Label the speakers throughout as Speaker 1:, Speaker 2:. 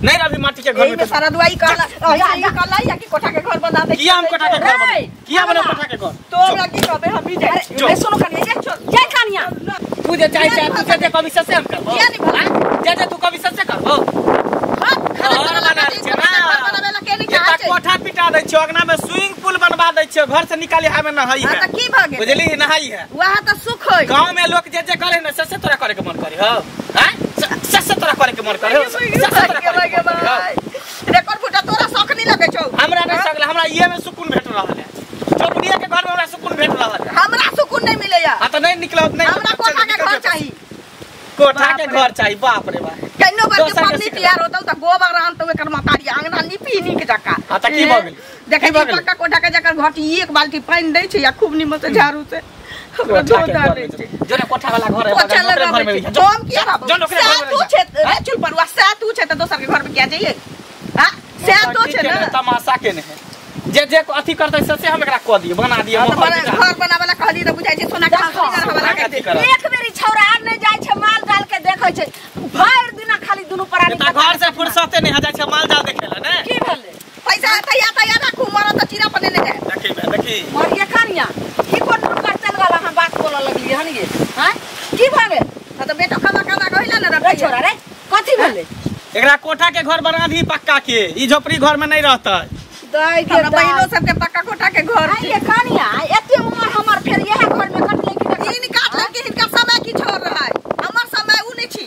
Speaker 1: नहीं रही माटी के घर में
Speaker 2: सारा दुआई कहला ऐसे ही कहला या कि कोठा के घर बना दे।
Speaker 1: किया हम कोठा के घर बना किया बना कोठा के घर
Speaker 2: तो हमरा की कहबे हम भी जाए। सुनो कनिया जे चल जे कनिया
Speaker 1: तू जे चाहे चाहे तू जे कभी से हम करबो
Speaker 2: किया नहीं भला
Speaker 1: जे जे तू कभी से करबो।
Speaker 2: हां खाना बना दे बनावे ला के नहीं चाहे
Speaker 1: कोठा पिटा दै छियो अंगना में स्विमिंग पूल बनवा दै छियो घर से निकाली हमें नहाई है।
Speaker 2: हां त की भ गेल
Speaker 1: बुझली नहाई है
Speaker 2: वहां त सुख होई।
Speaker 1: गांव में लोग जे जे करे न से तोरा करे के मन करे हो। हां से तोरा करे के मन करे हो से तोरा करे के मन करे।
Speaker 2: रेकॉर्ड फुटा तोरा शौक नहीं लगे छौ।
Speaker 1: हमरा नहीं शौक हमरा ये में सुकून भेट रहल है। चौपड़िया के घर में हमरा सुकून भेट रहल है।
Speaker 2: हमरा सुकून नहीं मिलेया।
Speaker 1: हां त नहीं निकलो नहीं
Speaker 2: हमरा कोठा के घर चाहिए।
Speaker 1: कोठा के घर चाहिए बाप रे बाप।
Speaker 2: केनो बार के पन्नी तैयार होतौ त गोबर आनतौ एकर मतारी अंगना नीपी नीक जका।
Speaker 1: हां त की भ गेल
Speaker 2: देखै छी पक्का कोठा के जकर घट एक बाल्टी पानि दै छै या खूब निमन से झाड़ू से हमरा धो दै छै।
Speaker 1: जो ने कोठा वाला घर है ओकरे घर में
Speaker 2: हम किया रहब से तू छै रे चुल परुआ से तू छै त दोसर के घर में किया जाइए। हां से तू छै ना
Speaker 1: तमाशा के ने जे जे अथी करतै से हम एकरा क दिए बना दिए।
Speaker 2: घर बनावे ला कहली त बुझाइ छै सोना के रहबा ला।
Speaker 3: एक बेरी छौरा आर नहीं जाय छै माल जाल के देखै छै भरि दिना खाली दुनु प्राणी
Speaker 1: त घर से फुर्सते नहीं जाय छै माल जाल देखेला ने
Speaker 3: की भेलै
Speaker 2: पैसा तैयार तैयार राखू मरो त चीरा पने ने जाय।
Speaker 1: देखी बे देखी
Speaker 3: और ये कनिया की कोन प्रकार चल वाला हम बात बोलऽ लगलियै हन ये। हां की भ गेल
Speaker 2: त बेटो कमा कमा कहिला ने
Speaker 3: रे छोरा रे कथी भेलै
Speaker 1: एकरा कोठा के घर बना दी पक्का के ई झोपड़ी घर में नहीं रहतै।
Speaker 3: दाई के
Speaker 2: हमरा बहिनो सब के पक्का कोठा के घर
Speaker 3: छै। ये कनिया एते उमर हमर फेर इहे घर में कटले की
Speaker 2: इन काटले कि हिनका समय की छोड़ रहा है हमर समय उ नहीं छी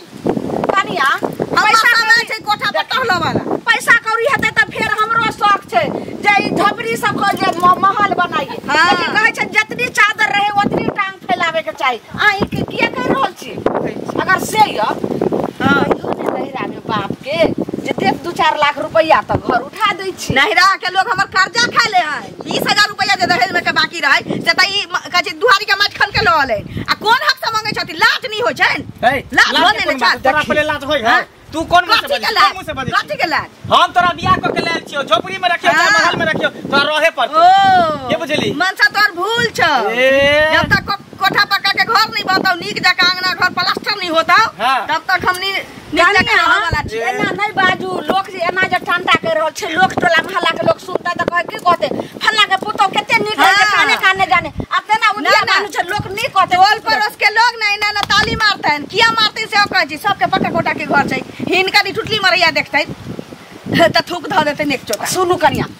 Speaker 3: कनिया।
Speaker 2: पैसा समय छै कोठा पर टहलो वाला
Speaker 3: पैसा कौड़ी हेतै त फेर हमरो शौक छै जे ई झोपड़ी सब के जे महल बनाइए। लेकिन कहै छै जतनी चादर रहे ओतनी टांग फैलावे के चाही। आ ई के किया कह रहल छी अगर से य हां कहियो ने नहिरा में बाप के जे देख 2-4 लाख रुपया त घर उठा दै छी।
Speaker 2: नहिरा के लोग हमर कर्जा खा ले है 20,000 रुपया जे दहेज में के बाकी रहे से त ई कहै छै दुहारी के माछ खन के ल अलै आ कोन हक से मांगै छथि लाज नहीं होय छैन। लाज होने ने छै
Speaker 1: तोरा पहिले लाज होय है तू कोन मुंह से बजै कोन मुंह से बजै
Speaker 2: कथि के लाज
Speaker 1: हम तोरा बियाह क के लायल छियो झोपड़ी में रखियो चाहे महल में रखियो तोरा रहे पड़तौ। के बुझली
Speaker 2: मनसा तोर भूल छ जब तक कोठा पक्का के घर नहीं बनतौ नीक जका अंगना घर प्लास्टर नहीं होतौ तब तक हमनी नीक जका रह वाला छी।
Speaker 3: एना नहीं बाजू लोक जे एना जे ठंडा कर रहल छै लोक टोला मोहल्ला के लोक सुनतै त कहै की कहतै फल्ला के पुतौ कते नीक है काने काने जाने आ तेना उदिया मानु छै लोक नीक कहतै।
Speaker 2: टोल पड़ोस के लोग नहीं ना ताली मारतैन किया मारतै से कहै छी सबके पक्का कोठा के घर छै हिनका नी टुटली मरैया देखतै त थूक ध देतै नेक चोटा।
Speaker 3: सुनू कनिया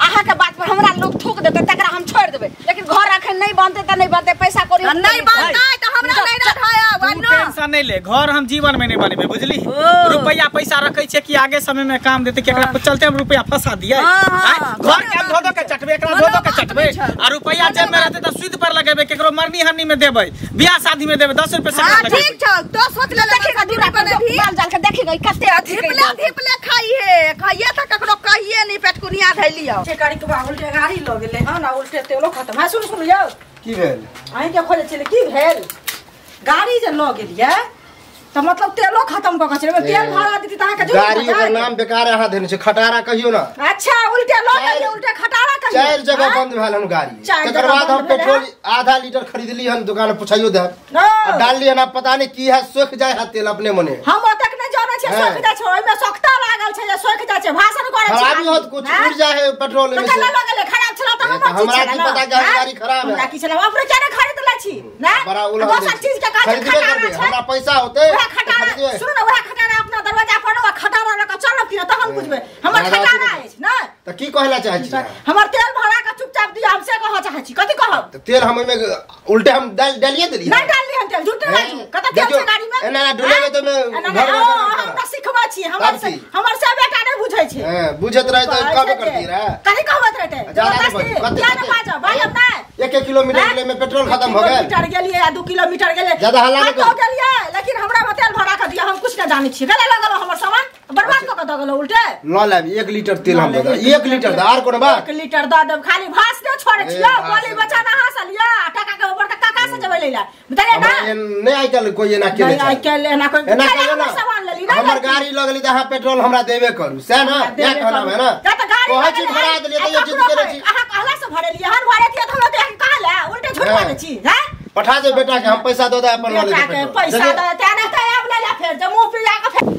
Speaker 3: अहाँ के बात पर हमरा लोग थूक देतै तकरा हम छोड़ देबै लेकिन घर अखन नहीं बनतै त नहीं बनतै पैसा कौड़ी
Speaker 2: नहीं बनतै त हमरा नहीं रखाया
Speaker 1: तू टेंशन नहीं ले घर हम जीवन में नहीं बनेबे बुझली। रुपया पैसा रखै छै कि आगे समय में काम देतै केकरा चलते हम रुपया फंसा दिए घर के हम धो धो के चटबे एकरा धो धो के चटबे आ रुपया जेब में रहतै त सूद पर लगेबे केकरो मरनी हरनी में देबै बियाह शादी में देबै 10 रुपया से
Speaker 2: लगेबै। ठीक छौ तो सोच ले
Speaker 3: देखी दूरा पर माल जाल के देखी गई कते अथी
Speaker 2: धिपले धिपले खाई है खाइए त ककरो कहिए नहीं पेटकुनिया धैलियो
Speaker 4: गाड़ी के उल्टे गाड़ी ल गेलै हन आ उल्टे तेलो खत्म है। सुन सुन यौ
Speaker 5: की भेल
Speaker 4: अहीं के खोजे छलै की भेल गाड़ी जे ल गेलियै त मतलब तेलो खत्म क के छलै तेल भरा देती त अहाँ के
Speaker 5: गाड़ी ओकर नाम बेकार अहाँ देने छै खटारा कहियो ना।
Speaker 4: अच्छा उल्टे ल गेलियै उल्टे खटारा कहियो
Speaker 5: चार जगह बंद भेल हन गाड़ी तकर बाद हम पेट्रोल आधा लीटर खरीदली हन दुकान में पुछाइयो देब आ डालली हन पता नहीं की है सोख जाय है तेल अपने मने
Speaker 4: हम ओतक नहीं जानै छै सोख जाय छै ओइ में सोखता लागल छै जे सोख जाय छै भाषण करै छै
Speaker 5: खराबी होत कुछ उड़ जाय है पेट्रोल में
Speaker 4: से ल गेलै खराब छला त
Speaker 5: हमरा की पता के गाड़ी खराब है
Speaker 4: हमरा की छला अपने केना खरीद लै छी ना
Speaker 5: बड़ा उलहन
Speaker 4: दोसर चीज के काज खटारा छै
Speaker 5: हमरा पैसा होते
Speaker 4: खटारा सुनू ना वएह खटारा अपना दरवाजा पर ना खटारा लऽ के चलब कि ना तहन बुझबै हमर खटारा अछि ना
Speaker 5: त की कहला चाहै छी
Speaker 4: हमर तेल भरा के चुपचाप दिअ हम से कहऽ चाहै छी कथी कहब
Speaker 5: त तेल हम ओइमे उल्टे हम डालिए देली
Speaker 4: नहीं डालली हम तेल झूठ बाजू कत तेल छै गाड़ी में
Speaker 5: एना डुलेबे त मे
Speaker 4: घर हम त सिखबै छी हमर से बेटा नहीं बुझै छै
Speaker 5: हां बुझत रहे त कहबे करती रहे
Speaker 4: कथी कहबत रहते किया ना बाजब बाजब नै
Speaker 5: 1 किलोमीटर गेले में पेट्रोल खत्म हो गेल
Speaker 4: किलोमीटर गेलिए आ 2 किलोमीटर गेले
Speaker 5: ज्यादा हल्ला नहीं
Speaker 4: कतौ गेलिए लेकिन हमरा में तेल भरा के दिया हम कुछ न जानै छी गले लगल हमर सामान बर्बाद क के द गेल उल्टे
Speaker 5: ल लाब 1 लीटर तेल हम दे 1 लीटर the are कोनो बात
Speaker 4: 1 लीटर the देब खाली भास ने छोड़े छियो बोली बच्चा ना हंसल या टका के बड़का काका से जबै लैला बुझलिए ना
Speaker 5: नहीं आइ काल कोई एना के
Speaker 4: नहीं आइ काल एना कोई
Speaker 5: एना कहियो ना
Speaker 4: सामान लेली ना
Speaker 5: हमर गाड़ी लगली त अहाँ पेट्रोल हमरा देबे करू सैह ना या कहना है ना
Speaker 4: त गाड़ी
Speaker 5: कहै छी भरा देलिए त ये जिद करे छी
Speaker 4: अहाँ कहला से भरेलिए हन भरेतिए त हमरा देख कहला उल्टे झूठ बाजै छी हैं
Speaker 5: पठा दे बेटा के हम पैसा दे दे अपन वाले
Speaker 4: बेटा के पैसा दे ते ना त आब ले ला फेर जे मुंह पिया के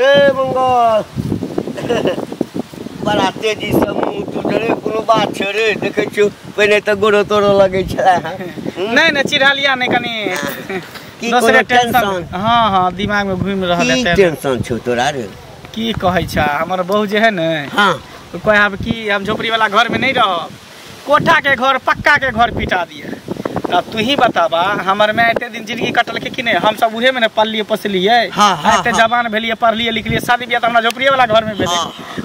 Speaker 6: रे मंगल बड़ा तेजी से मुँह टूटले कोनो बात छै रे देखै छियौ पहिने तऽ गोरो तोरो लगै छलै हँ
Speaker 1: नहीं नहीं चिढ़लिया नहीं कनी
Speaker 6: की
Speaker 1: दोसरे
Speaker 6: कोनो टेंशन
Speaker 1: हाँ हाँ दिमाग में घूम रहल
Speaker 6: की
Speaker 1: है
Speaker 6: टेंशन छौ तोरा रे
Speaker 1: की कहै छ हमर बहू जे है ने
Speaker 6: हाँ
Speaker 1: कहे आब की हम झोपड़ी वाला घर में नहीं रहब कोठा के घर पक्का के घर पिटा दिए अब तू ही बताबा हमर माय एते दिन जिंदगी कटल के कि नहीं हम सब उहे में ने पललिए पोसलिए
Speaker 6: हाँ, हाँ,
Speaker 1: एते
Speaker 6: हाँ।
Speaker 1: जवान भेलिए पढ़लिए लिखलिए शादी बियाह त हमरा झोपड़िए वाला घर में भेलै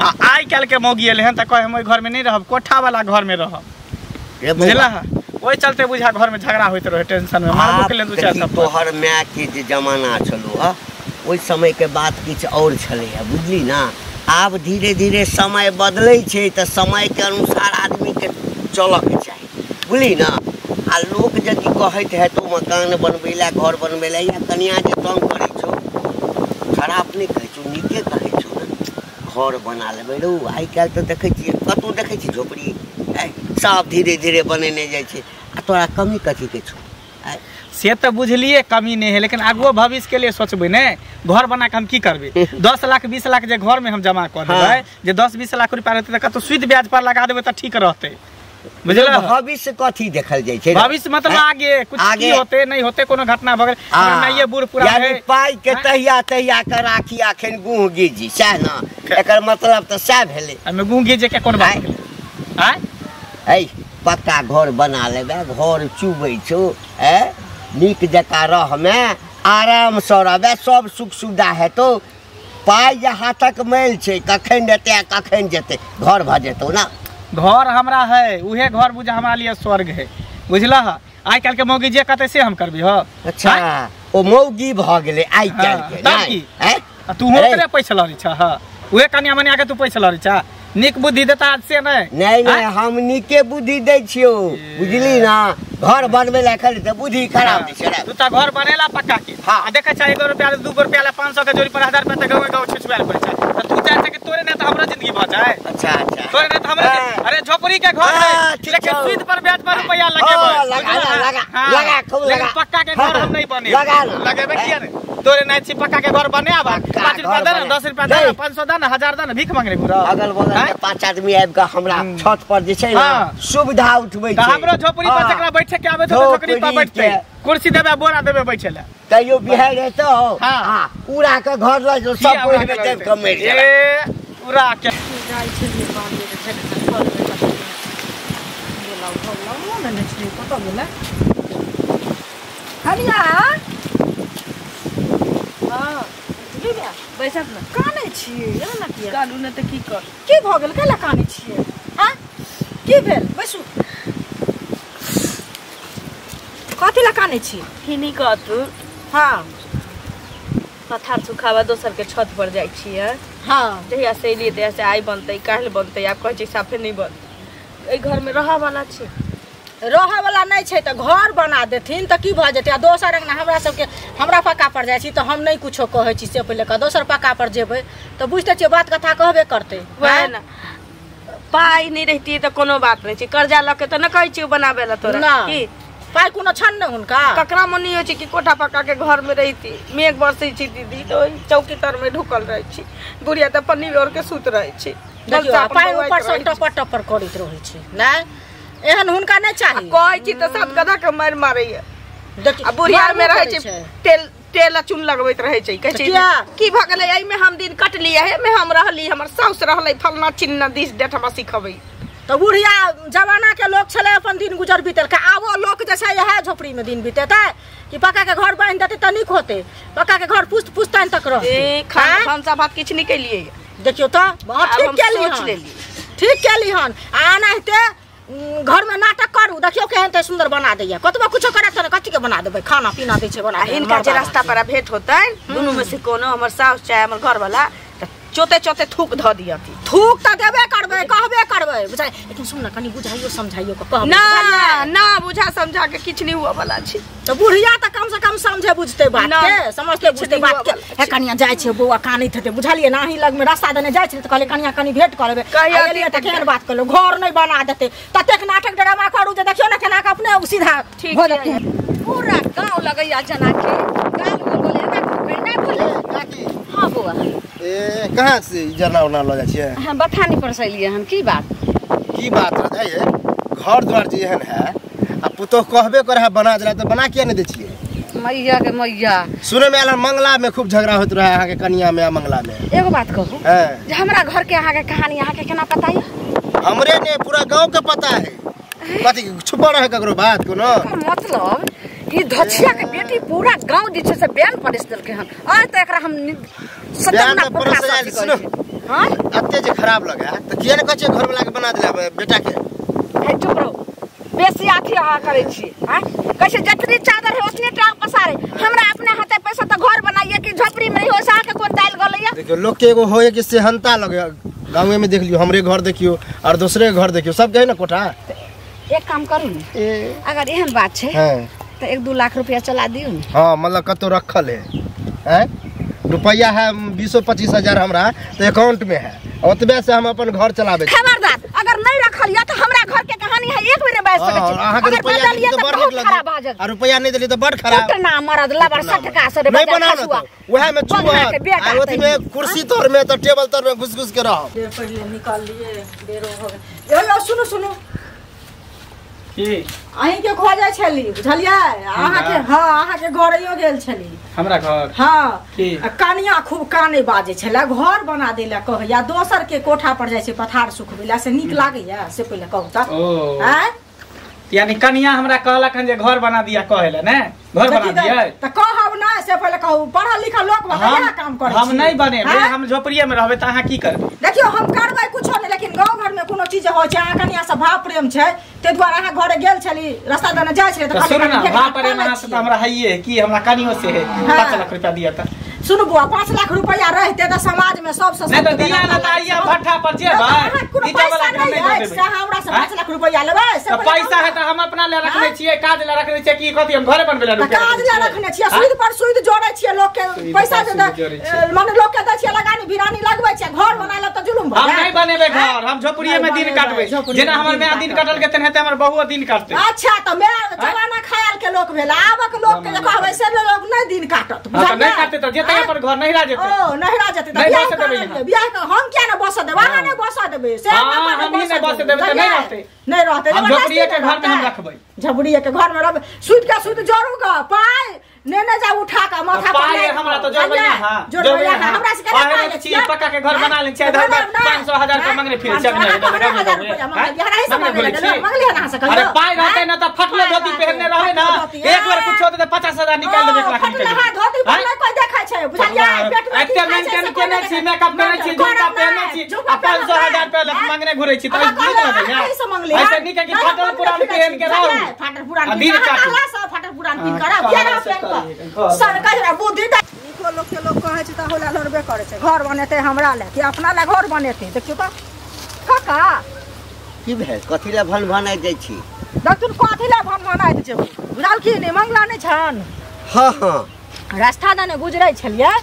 Speaker 1: आ आइ काल्हि के मौगी एलै हन त कहे हम ओहि घर में नहीं रहब कोठा वाला घर में रहब
Speaker 6: रे
Speaker 1: बुझला ओहि चलते बुझा घर में झगड़ा होइत रहे टेंशन में मारबो के दू चार
Speaker 6: देखी
Speaker 1: थप्पड़
Speaker 6: तोहर माय के जे जमाना छलो ह ओहि समय के बात किछु और छलै है बुझली ना आब धीरे धीरे समय बदलै छै तऽ समय के अनुसार आदमी के चलऽ के चाही बुझली ना आ लोक यदि कहैत हेतौ मकान बनबै लए घर बनबै लए या कनिया जे तंग करै छौ खराब नहि कहै छौ नीके कहै छौ ने घर बना लेबै रौ आइ काल्हि तऽ देखै छियै कतहु देखै छियै झोपड़ी सब धीरे धीरे बनेने जाइ छै आ तोरा कमी कथीके छौ
Speaker 1: से तो बुझलिए कमी नहीं है लेकिन आगुओ भविष्य के लिए सोचबै ने घर बना के हम की करबै 10 लाख 20 लाख जे घर में हम जमा कर देबै जे 10-20 लाख रुपया रहतै तऽ कतौ सुद ब्याज पर लगा देबै तऽ ठीक रहतै बुझल
Speaker 6: भविष्य कथी देखल जाइ छै
Speaker 1: भविष्य मतलब आगे कुछ की होते नहीं होते कोनो घटना भऽ गेल हमरा बूढ़ पूरा
Speaker 6: यानी पाई के तहिया तहिया के राखी अखन गुह गिजी सएह ना एकर मतलब तऽ सएह भेलै
Speaker 1: एहिमे गुह गिजे के कोन बात भेलै आँय
Speaker 6: ऐ पक्का घर बना लेबै घर चुबै छौ ऐ नीक जकाँ रहमे आरामसँ रहबै सब सुख सुविधा हेतौ पाइ जे हाथक मैल छै कखन एतै आ कखन जेतै घर भऽ जेतौ ना
Speaker 1: घर हमरा है उहे घर बुझा हमरा लिए स्वर्ग है बुझलह आइ काल्हि के मौगी जे कहतै से हम करबी हो
Speaker 6: अच्छा ओ मौगी भऽ गेलै आइ काल्हि के
Speaker 1: नहि तू ओकरे पैसा लड़ै छह उहे कनिया मनिया के तू पैसा लड़ै छह नीक बुद्धि देता आज से नहीं
Speaker 6: नहीं नहीं हम नीके बुद्धि दै छियौ बुझली ना घर बनबै लए खाली तऽ बुद्धि खराब दै छै
Speaker 1: तू तऽ घर बनेला पक्का के
Speaker 6: हाँ
Speaker 1: आ देखै छ 1 रुपया 2 रुपया ला 500 के जोड़ी पर 1000 रुपया तऽ गाँव गाँव छिछुआल पड़ै छै तऽ तू चाहै छै कि तोरे नहि तऽ हमरो जिंदगी भऽ जाए
Speaker 6: अच्छा अच्छा
Speaker 1: तोरे नहि तऽ हमरो अरे झोपड़ी के घर है लेकिन सूद पर ब्याज पर रुपया लगेबै
Speaker 6: लगा लगा लगा खूब लगा
Speaker 1: पक्का के घर हम नहीं बने
Speaker 6: लगा
Speaker 1: लगेबै किया ने तोरे नहीं छी पक्का के घर बने आबा 5 रुपया दे ना 10 रुपया दे ना 500 दे ना 1000 दे ना भीख मांगने घुरा
Speaker 6: अगल बगल के 5 आदमी आबि के हमरा छत पर जे छै ना सुविधा उठबै छै
Speaker 1: हमरो झोपड़ी पर जकरा बैठे के आबै छै झोपड़ी पर बैठते कुर्सी देबै बोरा देबै बैठे ले
Speaker 6: तैयो बिहार हेतौ हां उड़ा के घर ल जो सब कोइ में देब के मरि जेबै
Speaker 1: ए उड़ा के
Speaker 4: जाइ छै बांधे छै घर में गेलौ घर लौ ने छै कतऽ गेलै कनिया
Speaker 3: हां बैसत ना
Speaker 4: कानै छियै एना किया
Speaker 3: कानू ने तऽ की कर
Speaker 4: की भऽ गेल कैला कानै छियै आँ की भेल बैसू कथी ला कानै छी
Speaker 3: की नहीं कहतू
Speaker 4: हाँ
Speaker 3: पथार सुखावा दोसर के छत पर जाइ छियै
Speaker 4: हाँ
Speaker 3: जहिया से एलियै तहिया से आइ बनतै काल्हि बनतै आब कहै छै साफे नहीं बनतै एहि घर में रहऽ वाला छै
Speaker 4: रहऽ वाला नहीं छै तऽ घर बना देथिन तऽ की भऽ जेतै आ दोसर अंगना हमरा सबके हमरा पक्का पर जाइ छी तऽ हम नहीं कुछो कहै छी से पहिले कह दोसर पक्का पर जेबै तऽ बुझिते छियै बात कथा कहबे करतै
Speaker 3: वएह ने पाइ नहीं रहती तऽ कोनो बात नहीं छै कर्जा लऽ के तऽ न कहै छियै बनाबै लए तोरा की
Speaker 4: पाइ कोनो छन ने हुनका
Speaker 3: ककरा मन नहीं होइ छै कि कोठा पक्का के घर में रहिती मेघ बरसै छै दीदी तऽ ओहि चौकी तर में ढुकल रहै छी बुढ़िया तऽ पन्नी ओढ़ के सुत रहै छै
Speaker 4: देखियौ पाइ ऊपर सँ टपर टपर करैत रहै छै नहि एहन हुनका नहीं चाही
Speaker 3: कहै छी तऽ 7 गधा के मारि मारैया
Speaker 4: देखियौ
Speaker 3: आ बुढ़िया में रहै छै तेल तेल आ चून लगबैत रहै छै कहै छै की भऽ गेलै एहिमे हम दिन कटलियै एहिमे हम रहली हमर साउस रहलै फलना चिन्ना दिस डेट हमरा सिखबै
Speaker 4: तऽ बुढ़िया जमाना के लोग छलै अपन दिन गुजर बीतेलकै आबो लोक जे छै इएह झोपड़ी में दिन बीतेतै कि पक्का के घर बान्हि देतै तऽ नीक होतै पक्का के घर पुस्त पुस्तानि तक रहतै
Speaker 3: भनसा भात किछु नहि केलियै
Speaker 4: देखियौ तऽ ठीक केली हन ठीक केली हन आ एनाहिते घर में नाटक करू देखियौ केहन तऽ सुंदर बना दैया कतबो कुछो करत तऽ कथी के बना देबै खाना पीना दै छै बना
Speaker 3: हिनका जे रास्ता पर भेंट होतनि दुनू में से कोनो हमर साउस चाहे हमर घरवाला तऽ चोते चोते थूक धऽ दियती
Speaker 4: थूक तऽ देबे करबै कहबे करबै बुझाइ लेकिन सुन ने कनी बुझाइयो समझाइयो के कहबै
Speaker 3: ना ना बुझा समझा के किछु नहीं हुआ वाला छै
Speaker 4: तऽ बुढ़िया तऽ कम से कम समझे बुझते बात के समझते बुझते बात के हे कनिया जाइ छै बौआ कानैत हेतै बुझलियै ना अहीं लग में रास्ता देने जाइ छै तऽ कहलियै कनिया कनी भेंट करबै एलियै तऽ केहन बात कहलहुँ घर नहि बना देतै ततेक नाटक ड्रामा करू जे देखियौ ने केना के अपने सीधा भऽ जेतै
Speaker 3: पूरा गाँव लगैया जेना के गाँव हो गेलै एना नहि बोले
Speaker 5: काकी
Speaker 3: हां बौआ
Speaker 5: ए कहाँ से जरना उरना लऽ जाइ छियै?
Speaker 3: हम बथानी पर से एलियै हन। की बात?
Speaker 5: की बात रहै? घर द्वार जे एहन है आ पुतोह कहबे करे है बना देला, तऽ बना किया नहि दै छियै?
Speaker 3: मैया के मैया,
Speaker 5: सुनै में आयल मंगला में खूब झगड़ा होइत रहे अहाँके कनिया में आ मंगला में।
Speaker 3: एगो बात कहू जे हमरा घर के अहाँके कहानी अहाँके केना पता है?
Speaker 5: हमरे ने पूरा गांव के पता है। कथी छुपल रहे ककरो बात कोनो?
Speaker 3: मतलब ई धछिया के बेटी पूरा गांव जे छै से बैन परस देलकै हन। आय तऽ एकरा हम सतना पोखरा से सुनो। हां
Speaker 5: अत्ते जे खराब लगे तऽ किया ने कहै छियै घर वाला के बना देला बेटा के?
Speaker 3: हे चुप रहो, बेसी अथी अहाँ करै छी। आँय कैसे जतनी चादर है उतनी टांग पसारे। हमरा अपने हाथे पैसा तऽ घर बनाइए कि झोपड़ी में हो, अहाँके कोन दालि गलैया?
Speaker 5: देखियौ लोग के एगो होय कि सेहनता लगे। गाँवे में देख लियो, हमरे घर देखियो और दूसरे घर देखियो, सब के है ना कोठा।
Speaker 3: एक काम करू ने, अगर एहन बात छै तऽ 1-2 लाख रुपया चला दियौ ने।
Speaker 5: हाँ मतलब कतौ रखल है, हैं रुपया है 20-25 हजार हमरा तो अकाउंट में है, ओतबे से हम अपन घर चलाबै छी।
Speaker 3: खबरदार अगर नहीं रखल या तो हमरा घर के कहानी है एक बेर बाज सकै छी।
Speaker 5: अहाँ के रुपया नहीं तो बड़ नीक लगे, आ रुपया नहीं देली तो बड़ खराब।
Speaker 3: टना मरद लबर सटका से
Speaker 5: नहीं बनाओ ना तो वह में चूहा आ ओथी में कुर्सी तर में तो टेबल तर में घुस घुस के रहो।
Speaker 4: देर पहिले निकाल लिए, देरो हो गेल। यो सुनो सुनो,
Speaker 1: की
Speaker 4: अहीं के खोजै छली बुझलियै? अहाँ के हां अहाँ के घरयो गेल छली।
Speaker 1: हमरा घर?
Speaker 4: हां। कनिया खूब काने बाजै छलै, घर बना देला कहैया, दोसर के कोठा पर जाइ छै पथार सुखबैला, से नीक लागैया से पहिले कहू त। आँय
Speaker 1: यानी कनिया हमरा कहलक हन जे घर बना दिया कहेला ने, घर बना दिया
Speaker 4: त कहब ना से पहिले कहू। पढ़ल लिखल लोक बा काम करै
Speaker 1: हम नहीं बनेबै, हम झोपड़िए में रहबै त अहाँ की करबै?
Speaker 4: देखियो हम करबै कुछो नहीं, लेकिन गांव घर में कोनो चीज होइ छै, अहाँ कनिया से भाव प्रेम छै, ते दुआरे अहाँ घरे गेल छली, रास्ता दने जाइ छली
Speaker 1: त सुनू ना, भाव प्रेम अहाँ से त हमरा हइए की हमरा कनियो से है 5 लाख रुपया दिया त।
Speaker 4: सुनू बुआ, 5 लाख रुपया रहते त समाज में सबसे
Speaker 1: नहीं त दिया ना त आइया भट्ठा पर जेबै, ईटा वाला के नहीं देबै।
Speaker 4: से हमरा से 5 लाख रुपया लेबै से
Speaker 1: पैसा है त हम अपना ले रखने छियै, काज ले रखने छियै की कथि हम घरे बनबै ले रुपया
Speaker 4: काज ले रखने छियै, सूद पर सूद जोड़ै छियै, लोक के पैसा दे माने लोक के दै छियै लगानी बिरानी लगबै छियै, घर बना लेब त जुलुम
Speaker 1: भऽ। हम नहीं बनेबै घर, हम झोपड़िए में दिन काटबै, जेना हमर my दिन कटल के तेनाहिते हमर बहुओ दिन काटतै।
Speaker 4: अच्छा त my जमाना खयाल के लोक भेल, आबक लोक के कहबै से लोक नहीं दिन काटत।
Speaker 1: नहीं काटतै त जेतै अपन घर नहिरा जेतै।
Speaker 4: ओ नहिरा जेतै त बियाह देबै, बियाह के हम किया न बसऽ देबै? अहाँ नहीं बसऽ देबै से
Speaker 1: हम ही नहीं बसऽ देबै त नहीं रहतै,
Speaker 4: नहीं रहतै।
Speaker 1: हम झोपड़िए के घर में हम रखबै,
Speaker 4: झोपड़िए के घर में रहबै, सूद के सूद जोड़ू ग पाय ने ने जा उठा के माथा पर
Speaker 1: पाय हमरा त जोड़बै। हां
Speaker 4: जोड़बै हमरा से केना पाय
Speaker 1: छी? पक्का के घर बना ले छै, 500 हजार के मंगने फिर चक नहीं अरे पाय रहतै ना त फटलो धोती पहनने रहै ना, एक बार कुछ होतै त 50,000 निकाल देबै एकरा।
Speaker 4: फटलहा धोती पर कोई देखै छै बुझलियै? पेट में
Speaker 1: एते मेंटेन केने छी, मेकअप केने छी, जूता पहनने छी, आ 500,000 रुपया मंगने घुरै छी त नीक लगैया? ऐसे नीक कि फटल पुरान पहन के रहू,
Speaker 4: फटल पुरान फटल पुरान पिन करब किया ना पहन के सर कह बुद्धि निको लोक के लोक कहै छै त होला लड़बे करै छै। घर बनेतै हमरा ले कि अपना ले घर बनेतै? देखियौ त काका
Speaker 6: की भेल, कथी ले भन भनाइत जाइ छी?
Speaker 4: देखथुन कथी ले भन भनाइत छै बुझल की नहि? मंगला नहि छन?
Speaker 6: हाँ हाँ
Speaker 4: रास्ता दने गुजरै छलियै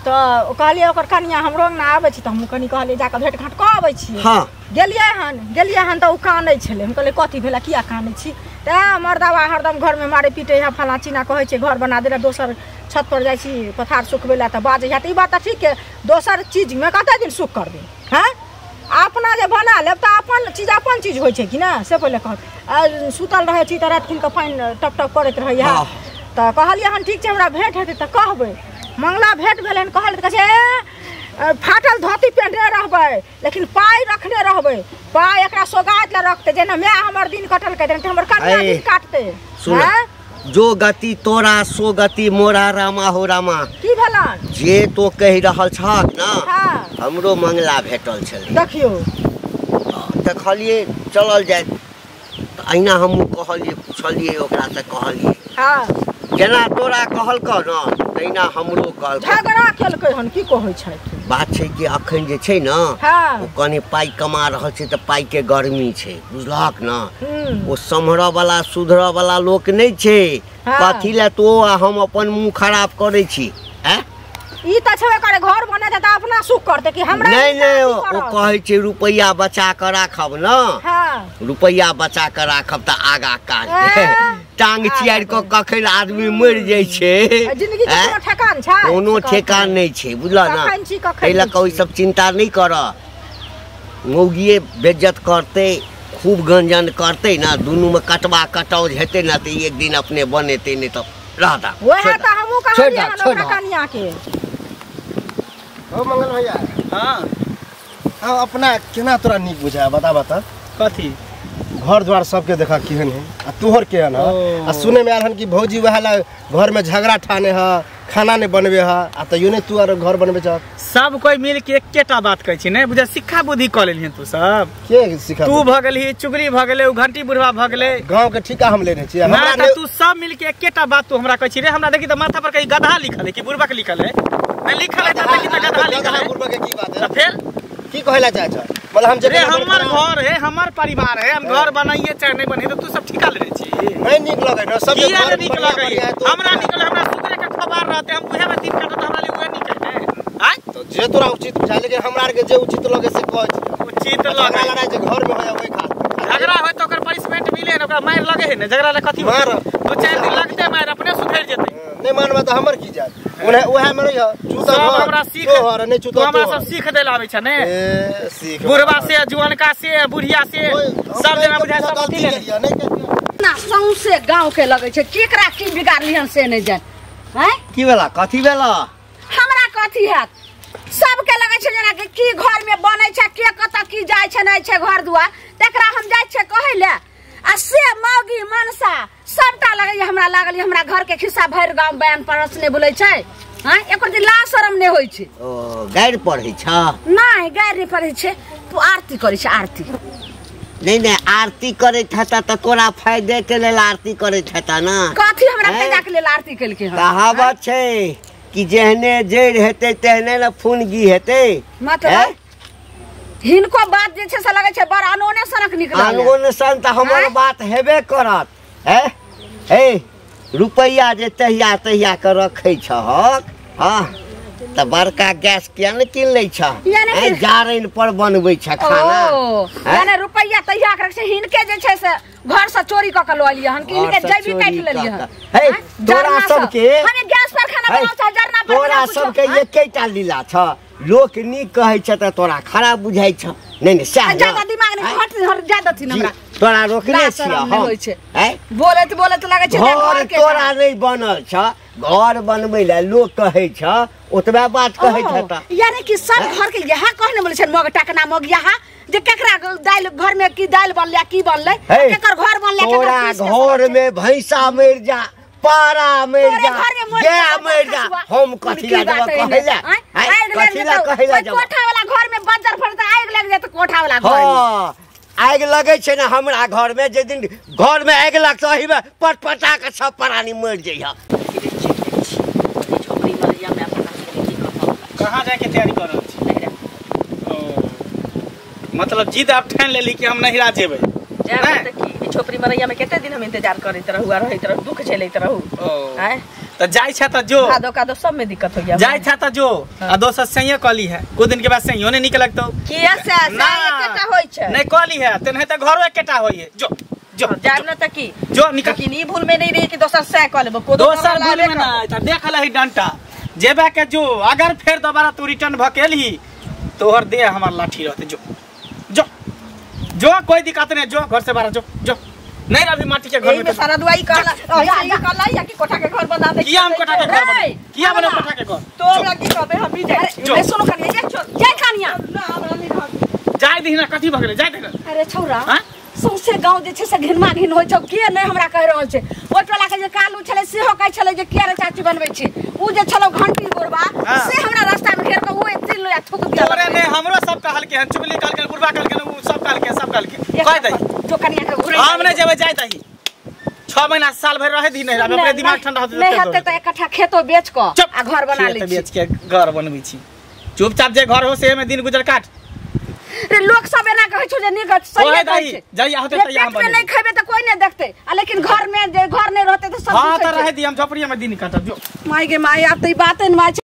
Speaker 4: त कहलियै ओकर कनिया हमरो अंगना आबै छै त हमहूँ कनी कहलियै जाकऽ भेट घाँट कऽ अबै छियै।
Speaker 6: हाँ
Speaker 4: गेलियै हन त ओ कानै छलै। हम कहलियै कथी भेलै किया कानै छी? तैं मर्दावा हरदम घरमे मारे पीटे है, फलाँ चीना कहै छै घर बना देला, दोसर छत पर जाइ छी पथार सुखबै लए तऽ बाजै है। तऽ ई बात तऽ ठीक है, दोसर चीजमे कते दिन सुख करबै? हैं अपना जे बना लेब तऽ अपन चीज होइ छै कि ने, से पहिले कहत। सुतल रहै छी तऽ राति खुनके पानि टप टप करैत रहैया तऽ कहलियै हन ठीक छै हमरा भेंट हेतै तऽ कहबै। मंगला भेंट भेलै हन, कहल तऽ कहै छै फाटल धोती पहिरने रहबै लेकिन पाइ रखने रहबै, पाइ एकरा सोगाइत लए रखतै, जेना my हमर दिन कटलकै तेना हमर कनिया दिन काटतै।
Speaker 6: जो गति तोरा सो गति मोरा, रामा हो रामा।
Speaker 4: की भेलन
Speaker 6: जे तो कहि रहल छहक ना? हमरो मंगला भेटल छलै।
Speaker 4: देखियौ
Speaker 6: देखलियै चलल जाय तऽ अहिना हमहूँ कहलियै, पुछलियै ओकरा से कहलियै।
Speaker 4: हाँ
Speaker 6: जेना तोरा कहलकौ न तहिना हमरो कहलकै।
Speaker 4: झगड़ा केलकै हन की कहै छै?
Speaker 6: बात छै कि अखन जे छै न ओ कनि पाइ कमा रहल छै तऽ पाइके गर्मी छै बुझलहक न? ओ सम्हरऽ वाला सुधरऽ वाला लोक नहि छै। कथी लए तो आ हम अपन मुँह खराब करै छी? आँय
Speaker 4: ई त छेबे करे, घर बनेतै त अपना सुख करतै कि हमरा?
Speaker 6: नहीं नहीं, ओ कहै छै रुपैया बचा कऽ राखब न।
Speaker 4: हाँ
Speaker 6: रुपैया बचा कऽ राखब तऽ आगा काज। टांग चियार क कखन आदमी मरि जाइ छै
Speaker 4: जिंदगी के कोनो ठेकान छै
Speaker 6: कोनो ठेकान नहीं छै बुझला ना एहि लऽ कऽ ओहि सब चिंता नहीं कर मौगिए बेज्जत करते खूब गंजन करते ना दुनू में कटवा कटाउज हेतै ना तऽ एक दिन अपने बनेतै नहीं तऽ रहता
Speaker 4: वएह तऽ हमहूँ कहलियै हन ओकरा कनिया के।
Speaker 5: ओ मंगल भैया
Speaker 1: हां
Speaker 5: हां अपना केना तोरा नीक बुझाय बता बता
Speaker 1: कथी
Speaker 5: घर द्वार सबके देखा केहन है आ तोहर केहन है आ सुने में आयल हन कि भौजी वएह ला घर में झगड़ा ठाने है खाना नहीं बनबे है आ तैयो नहीं तू आर घर बनबे चाह
Speaker 1: सब कोई मिल के एकेटा बात कहै छी नहीं बुझा सिक्खा बुद्धि कऽ लेलिहन तू सब
Speaker 5: के सिखा
Speaker 1: तू भऽ गेलही चुगली भऽ गेलै उ घंटी बुढ़वा भऽ गेलै
Speaker 5: गांव के ठीका हम लेने छी
Speaker 1: हमरा ना तू सब मिल के एकेटा बात तू हमरा कहै छी रे हमरा देखी त माथा पर कहीं गधा लिखल है कि बुढ़वा के लिखल है नहीं लिखल है त देखी त गधा लिखल है
Speaker 5: बुढ़वा के की बात है
Speaker 1: त फेर
Speaker 5: की कहला चाहे छ मतलब हम
Speaker 1: रे हमर घर है हमर परिवार है हम घर बनाइए चाहे नहीं बनाइए तो तू सब ठिका ले छी
Speaker 5: नहीं नीक लगे न सब
Speaker 1: घर नीक लगे हमरा नीक लगे हमरा सुतरे के खबर रहते हम उहे में दिन काटत हमरा लिए उहे नीक है आय
Speaker 5: तो जे तोरा उचित बुझाय लेकिन हमरा आर के जे उचित लगे से कहै छी
Speaker 1: उचित लगे
Speaker 5: लड़ाई जे घर में होय ओइ खातिर
Speaker 1: झगड़ा होय तो ओकर पनिशमेंट मिले न ओकरा मार लगे है न झगड़ा ले कथी
Speaker 5: मार
Speaker 1: दो चार दिन लगते मार अपने सुधर जेते
Speaker 5: नहीं मानबा त हमर की जात ओने ओहे में रही चूता
Speaker 1: सब हमरा सीख
Speaker 5: तोहर नहीं चूता
Speaker 1: हमरा सब सीख देला आबै छ ने
Speaker 5: ए सीख
Speaker 1: बुढ़वा से जुअनका से बुढ़िया से सब जना बुझाय सब
Speaker 5: गलती करिया नहीं
Speaker 3: ना सौंसे गांव के लगै छै केकरा की बिगाड़लिहन से नहीं जान हैं
Speaker 6: की भेला कथी भेला
Speaker 3: हमरा कथी हैत सबके लगै छै जेना कि की घर में बनै छै के कतऽ की जाइ छै नहीं छै घर दुआर तकरा हम जाइ छै कहै ले आ से मौगी मनसा सबटा लगैया हमरा लागल हमरा घर के खिस्सा भरि गांव बयान परस नहि बोलै छै हैं एको दिन लाज शरम नहि होइ छै
Speaker 6: ओ गारि पढ़ै छ
Speaker 3: नहीं गारि नहि पढ़ै छै तू आरती करै छै आरती
Speaker 6: नहीं नहीं आरती करैत हेता तऽ तोरा फायदे के लेल आरती करैत हेता ना
Speaker 3: कथी हमरा फायदा के लेल आरती केलकै हन
Speaker 6: कहावत छै कि जेहने जड़ि हेतै तेहने ने फुनगी हेतै
Speaker 3: मतलब हिनको बात जे छै से लगै छै बड़ अनोने सनक निकलल
Speaker 6: अनोने सन तऽ हमर बात हेबे करत हैं हे रुपैया जे तहिया तहिया के रखै छहक हाँ तऽ बड़का गैस किया ने कीन लै छह जारनि पर बनबै छ खाना
Speaker 3: यानी रुपैया तहिया के रखै हिनके जे छै से घर से चोरी कऽ के लऽ एलियै हन कि हिनके जैबी काटि लेलियै हन
Speaker 6: हे तोरा सबके
Speaker 3: हमे गैस पर खाना बनाउ छ जरना पर
Speaker 6: तोरा सबके एकेटा लीला छ लोक नीक कहै छ तऽ तोरा खराब बुझाइ छ नहीं नहीं सएह
Speaker 3: ज्यादा दिमाग नहीं हट हट जा दथिन हमरा
Speaker 6: तोरा रोकने छियै हम हैं
Speaker 3: बोलैत बोलैत लगै छै
Speaker 6: घर तोरा नहीं बनल छ घर बनबै ले लोक कहै छ ओतबा बात कहै छ त
Speaker 3: यानी कि सब घर के यह कहने बोलै छै मग टकना मग यहाँ जे केकरा दाइल घर में की दाइल बनलै की बनलै केकर घर बनलै
Speaker 6: तोरा घर में भैंसा मरि जा पारा मरि जा गाय मरि जा हम कथी ला जब कहै ला कथी ला कहै ला
Speaker 3: कोठा वाला घर में बज्जर फड़ता आगि लग जाए त कोठा वाला घर
Speaker 6: हां आगि लगै छै ने हमरा घर में जे दिन घर में आगि लगतौ ओहि में पटपटा के सब प्राणी मरि जइह।
Speaker 1: कहाँ जाए के तैयारी कर रहल छी? मतलब जिद आप ठान लेली कि हम नहिरा जेबै।
Speaker 2: जाए त की झोपड़ी मरैया में कते दिन हम इंतजार करैत रहू आ रहैत रहू दुख झेलैत रहू। आय
Speaker 1: त जाय छ त जो
Speaker 2: कादो कादो सब में दिक्कत होइया।
Speaker 1: जाय छ त जो आ दोसर सही कहली है कुछ दिन के बाद सही ने निकल लगतौ।
Speaker 2: किया से एकेटा होई छै
Speaker 1: नहीं कहली है तेनहे त घरो एकेटा होई है। जो जो
Speaker 2: जाब न त की
Speaker 1: जो निकल।
Speaker 2: लेकिन ई भूल में नहीं रही कि दोसर सह क लेबो को
Speaker 1: दोसर भूल में ना त देख लही डंटा जेबा के जो अगर फिर दोबारा तू रिटर्न भ के एलही तोहर देह हमर लाठी रहते। जो जो जो कोई दिक्कत नहीं जो घर से बाहर जो जो नहीं अभी माटी के घर में
Speaker 2: सारा दुआई कहला ऐसे कहला या कि कोठा के घर बना दे।
Speaker 1: किया हम कोठा के घर बना किया बना कोठा के घर
Speaker 2: तो हमरा की कहबे हम भी जाय।
Speaker 3: ए सुनो कनिया जा जाय कनिया
Speaker 2: ना हमरा नहीं रहब
Speaker 1: जाय दही ना कथी भ गेलै जाय दही ना।
Speaker 3: अरे छौरा सौंसे गांव जे छै से घिनमा घिन होय छौ के नहीं हमरा कहि रहल छै। ओइ टोला के जे कालू छलै सेहो कहै छलै जे किया रे चाची बनबै छी उ जे छलौ घंटी गोरबा से हमरा रास्ता में घेर के उ तीन लोया थूक दिया।
Speaker 1: तोरे ने हमरो सब कहल के हन चुगली कहल के बुढ़बा कहल के उ सब कहल के सब कहल के कह दही
Speaker 3: जो कनिया के घुरै
Speaker 1: हम नहीं जेबै जाय दही 6 महीना साल भर रहे दी नहीं अपने दिमाग ठंडा होते
Speaker 3: नहीं हेतै त इकट्ठा खेतो बेच क आ घर बना लै छी।
Speaker 1: खेत बेच के घर बनबै छी चुपचाप जे घर हो से में दिन गुजर काट।
Speaker 3: रे लोग सब एना कहै छौ जे नीक सही कहै छै
Speaker 1: जाई होते त यहाँ
Speaker 3: बने नहीं खेबे त कोई नहीं देखते आ लेकिन घर में जे घर नहीं रहते त सब
Speaker 1: हां त रहे दी हम झोपड़ी में दिन काटब जो
Speaker 3: माई गे माई आब त ई बात न माई।